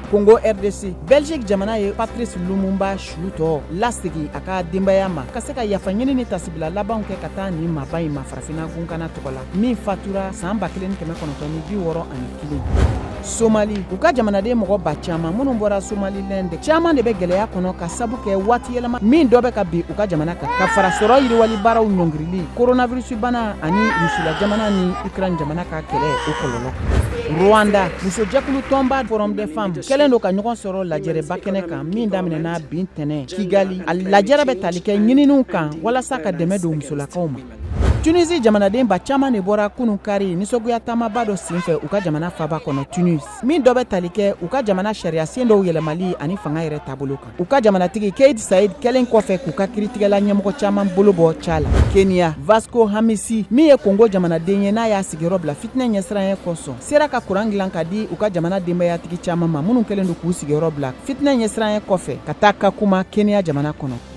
Congo RDC, Belgique jamana ye Patrice Lumumba su tɔ lasegin a ka denbaya ma ka se ka yafa ɲini ni tasibila labanw kɛ ka taa nin maaba in ma farafinna gunkana tɔgɔ la min fatura san 1961. Somali, u ka jamanaden mɔgɔ ba caman minnu bɔra Somaliland caman de bɛ gɛlɛya kɔnɔ ka sabu kɛ waati yɛlɛma min dɔ bɛ ka bin u ka jamana kan ka fara sɔrɔ yiriwali baaraw ɲɔngirili, coronavirus bana ani Rusila jamana ni Ukraine jamana ka kɛlɛ o kɔlɔlɔ kan. Rwanda, musojɛkulu tɔnba Forum des femmes kɛlen don ka ɲɔgɔn sɔrɔ lajɛrɛba kɛnɛ kan min daminɛna bi ntɛnɛn Kigali. A lajɛrɛ bɛ tali kɛ ɲininiw kan walasa ka dɛmɛ don musolakaw ma. Tunisie jamanaden ba caman de bɔra kunun kari nisɔngoya taamaba dɔ senfɛ u ka jamana faba kɔnɔ Tunis, min dɔ bɛ tali kɛ u ka jamana sariyasen dɔw yɛlɛmali ani fanga yɛrɛ taabolo kan. U ka jamanatigi Kais Saied kɛlen kɔfɛ k'u ka kiritigɛla ɲɛmɔgɔ caman bolo bɔ ca la. Kenya, Vasco Hamisi min ye Kongo jamanaden ye n'a y'a sigiyɔrɔ bila fitinɛ ɲɛsiranya kosɔn, sera ka kuran dilan ka di u ka jamana denbayatigi caman ma minnu kɛlen don k'u sigiyɔrɔ bila fitinɛ ɲɛsiranya kɔfɛ ka taa Kakuma Kenya jamana kɔnɔ.